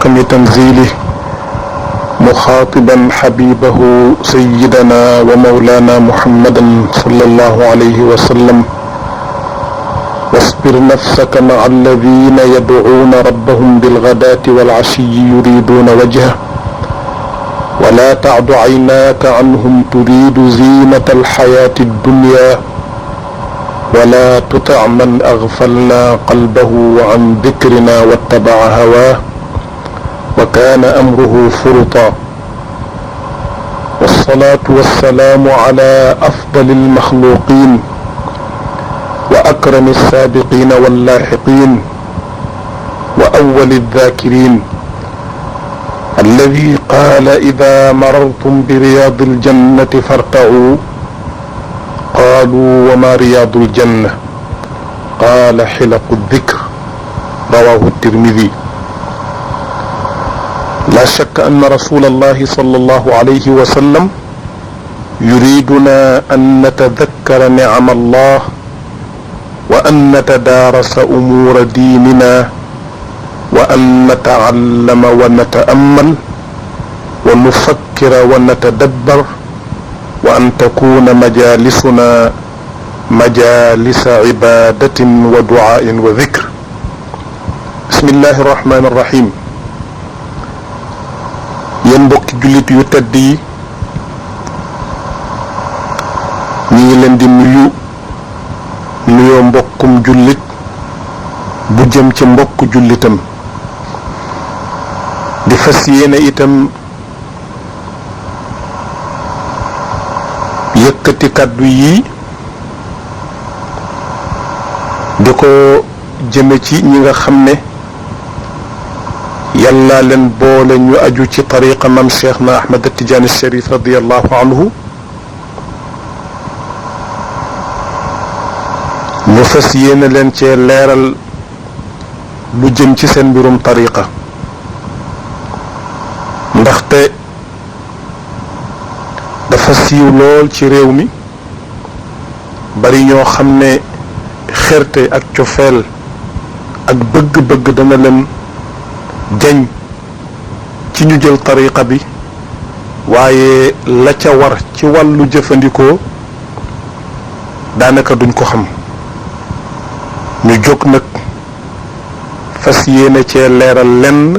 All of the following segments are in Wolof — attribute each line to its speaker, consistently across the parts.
Speaker 1: محكم تنزيله مخاطبا حبيبه سيدنا ومولانا محمدا صلى الله عليه وسلم واصبر نفسك مع الذين يدعون ربهم بالغداة والعشي يريدون وجهه ولا تعد عيناك عنهم تريد زينة الحياة الدنيا ولا تطع من أغفلنا قلبه عن ذكرنا واتبع هواه وكان أمره فرطا والصلاة والسلام على أفضل المخلوقين وأكرم السابقين واللاحقين وأول الذاكرين الذي قال إذا مررتم برياض الجنة فارتعوا قالوا وما رياض الجنة قال حلق الذكر رواه الترمذي. لا شك أن رسول الله صلى الله عليه وسلم يريدنا أن نتذكر نعم الله وأن نتدارس أمور ديننا وأن نتعلم ونتأمل ونفكر ونتدبر وأن تكون مجالسنا مجالس عبادة ودعاء وذكر. بسم الله الرحمن الرحيم. yéen mbokki jullit yu tedd yi ñi ngi leen di nuyoo mbokkum jullit bu jëm ci mbokk jullitam di fas yéene itam yëkkati kàddu yi di ko jëme ci ñi nga xam ne yàlla leen boole ñu aju ci tariqa mam cheikh na ahmad tijaani sharif radiallahu anhu ñu fas yéene leen cee leeral lu jëm ci seen mbirum tariqa ndaxte dafa siiw lool ci réew mi bari ñoo xam ne xerte ak cofeel ak bëgg-bëgg dana leen jañ ci ñu jël tariqa bi waaye la ca war ci wàllu jëfandikoo daanaka duñ ko xam ñu jóg nag fas yéene cee leeral lenn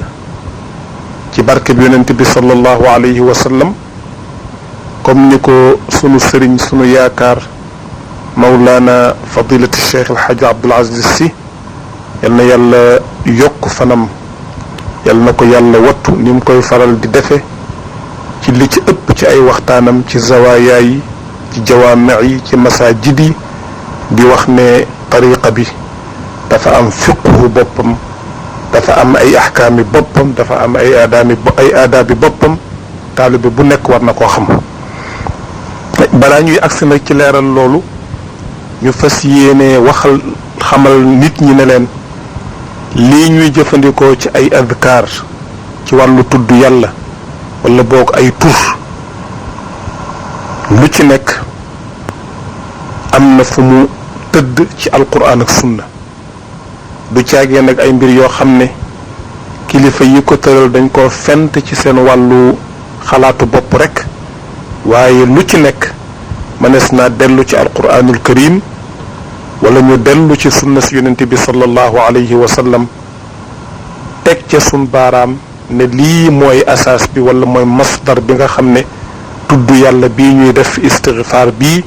Speaker 1: ci barke bi yonent bi sallallahu alayhi wa sallam comme ni ko sunu sëriñ sunu yaakaar mawlaana fadilati cheikh alxaaji abdul aziz si yal na yàlla yokk fanam yal na ko yàlla wattu ni mu koy faral di defe ci li ci ëpp ci ay waxtaanam ci zawaaya yi ci jawaami yi ci masaajid yi di wax ne tariqa bi dafa am fiqhu boppam dafa am ay ahkaami boppam dafa am ay aadaabi boppam taalibe bu nekk war na koo xam. balaa ñuy agsi nag ci leeral loolu ñu fas yéene xamal nit ñi ne leen lii ñuy jëfandikoo ci ay adkaar ci wàllu tudd yàlla wala boog ay tur lu ci nekk am na fu mu tëdd ci alquran ak sunna du caagee nag ay mbir yoo xam ne kilifa yi ko tëral dañ ko fent ci seen wàllu xalaatu bopp rekk waaye lu ci nekk mënees naa dellu ci alquranul karim wala ñu dellu ci sunna si yonente bi sallallahu alayhi wa sallam teg ca sun baaraam ne lii mooy asaas bi wala mooy masdar bi nga xam ne tudd yàlla bii ñuy def istighfar bii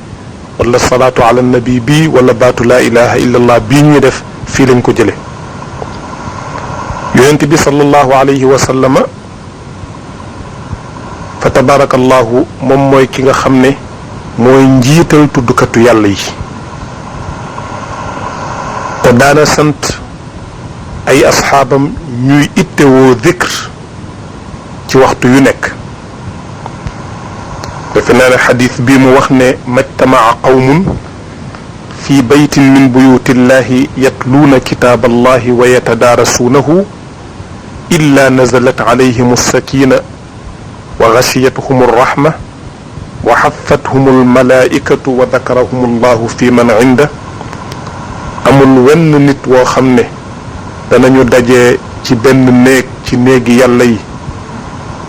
Speaker 1: wala salaatu ala nabi bii wala baatu laa ilaha illa allah bii ñuy def fii lañ ko jële yonente bi sallallahu alayhi wa sallama fa tabarakallahu moom mooy ki nga xam ne mooy njiital tuddkatu yàlla yi te daana sant ay asxaabam ñuy ittewoo zikr ci waxtu yu nekk defe naa ne xadis bii mu wax ne majtamaa qawmun fi baytin min buyutillahi yatluuna kitaab allahi wa yatadaarasuunahu illa nazalat alayhim alsakina wa gashiyatuhum alrahma wa xafathum almalaikatu wa dakarahum allahu fi man inda amul wenn nit woo xam ne danañu daje ci benn néeg ci néegi yàlla yi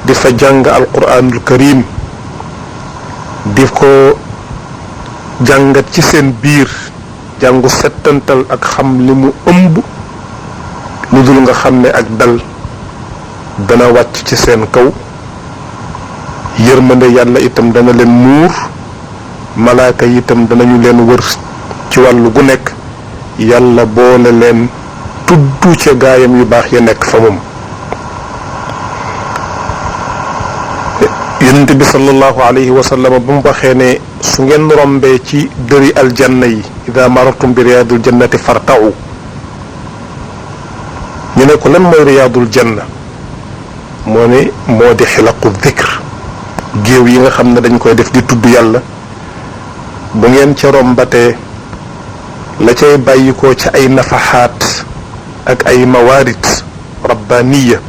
Speaker 1: di fa jàng alquranul karim di ko jàngat ci seen biir jàngu settantal ak xam li mu ëmb lu dul nga xam ne ak dal dana wàcc ci seen kaw yërmande yàlla itam dana leen muur malaaka yi itam danañu leen wër ci wàllu gu nekk yàlla boole leen tudd ca gaayam yu baax ya nekk fa moom yonent bi sallallahu alayhi wa sallam bu mu waxee ne su ngeen rombee ci dëri aljanna yi ida marartum bi riyaadul jannati fartau ñu ne ko lan mooy riyaadul janna moo ne moo di xilaqu dhikr géew yi nga xam ne dañ koy def di tudd yàlla bu ngeen ca rombatee la cay bàyyikoo ca ay nafaxaat ak ay mawaarit rabbaniya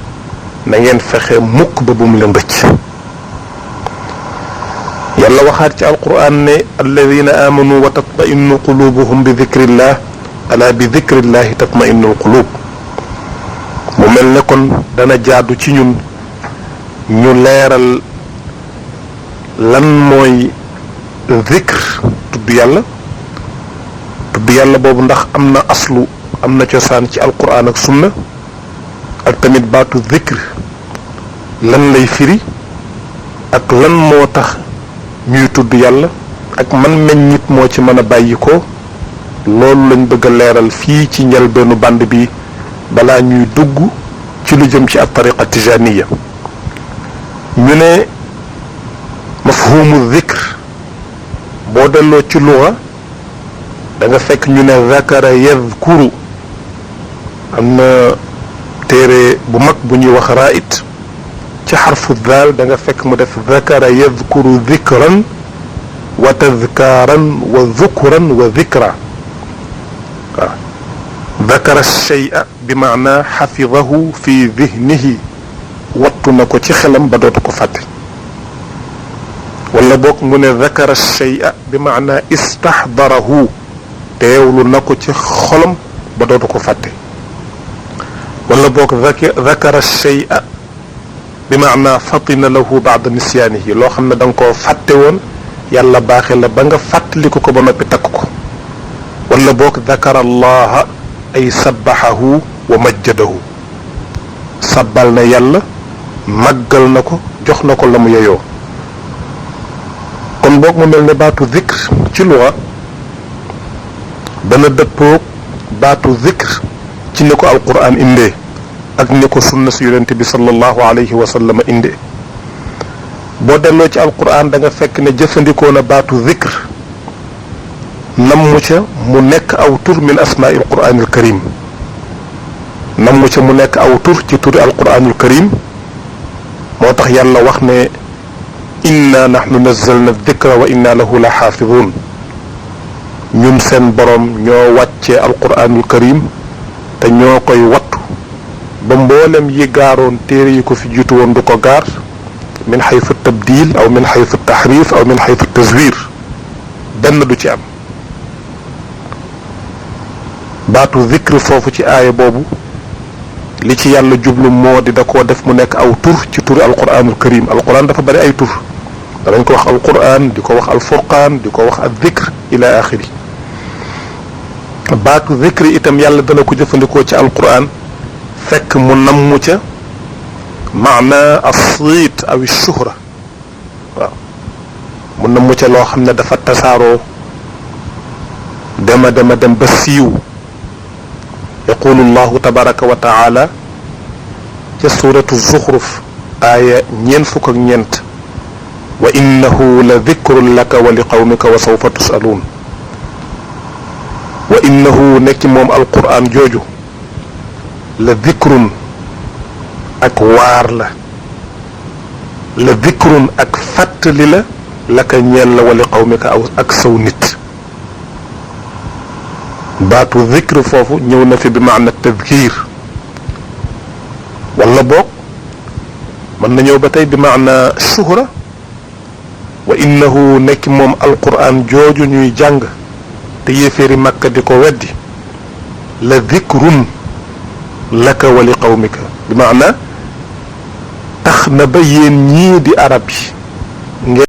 Speaker 1: na ngeen fexe mukk ba bu mu leen rëcc yàlla waxaat ci alquran ne alladina amanu wa tatma'innu qulubuhum bi dhikrillah ala bi dhikrillahi tatma'innu alqulub mu mel ne kon dana jaadu ci ñun ñu leeral lan mooy dhikr tudd yàlla boobu ndax am na aslu am na cosaan ci alquran ak sunna ak tamit baatu dhikr lan lay firi ak lan moo tax ñuy tudd yàlla ak man meññit moo ci mën a bàyyi ko loolu lañ bëgg a leeral fii ci njëlbeenu band bi balaa ñuy dugg ci lu jëm ci ab tariqa tijaniya ñu ne mafhumu dhikr boo delloo ci luga da nga fekk ñu ne zakara yadhkuru am na téere bu mag bu ñuy wax raait ci xarfu daal da nga fekk mu def zakara yadhkuru dhikran wa tadhkaran wa dhukran wa dhikra waaw zakara shay'a bi maana xafidahu fi dhihnihi wattu na ko ci xelam ba dootu ko fàtte wala boog mu ne zakara shay'a bi maana istaxdarahu teewlu na ko ci xolam ba dootu ko fàtte wala boog zakara shay'a bi maana fatina lahu baada nisyaanihi loo xam ne da nga koo fàtte woon yàlla baaxe la ba nga fàttaliku ko ba noppi takk ko wala boog zakara allaha ay sabbaxahu wa majjadahu sabbal na yàlla màggal na ko jox na ko la mu yeyoo kon boog mu mel ne baatu zikr ci luwa dana dëppoog baatu zikr ci ni ko alquran indee ak ni ko sunna si yonente bi sallallahu alayhi wa sallam indee boo delloo ci alquran da nga fekk ne jëfandikoo na baatu zikr nammu ca mu nekk aw tur min asmaai alquranil karim nammu ca mu nekk aw tur ci turi alquranil karim moo tax yàlla wax ne inna nahnu nazzalna dhikra wa inna lahu la xaafidun ñun seen borom ñoo wàccee alquranul karim te ñoo koy wattu ba mboolem yi gaaroon téere yi ko fi jiitu woon du ko gaar min xaytu tabdil aw min xaytu taxrif aw min xaytu tazwir benn du ci am baatu zikr foofu ci aaya boobu li ci yàlla jublu moo di da koo def mu nekk aw tur ci turi alquranul karim alquran dafa bari ay tur danañ ko wax alquran di ko wax alfurqaan di ko wax al zikr ila axiri baatu zikr itam yàlla dana ko jëfandikoo ci alquran fekk mu nammu ca maana as-siit aw shuhra waaw mu nammu ca loo xam ne dafa tasaaroo dem ba siiw yaqulu llahu tabaraka wa taala ca suratu zuxruf aaya 4 wa innahu la dikrun laka wa li qawmika wa sawfa tusaluun wa innahu nekk moom alquran jooju la dikrun ak waar la dikrun ak fàttali la laka ñeel la wa li qawmika aw ak saw nit baatu zikr foofu ñëw na fi bi maana tadkir wala boog mën na ñëw ba tey bi maana shuhra wa innahu nekk moom alquran jooju ñuy jàng te yéeféeri makka di ko weddi la dikrun laka wa li qawmika bi maana tax na ba yéen ñii di arab yi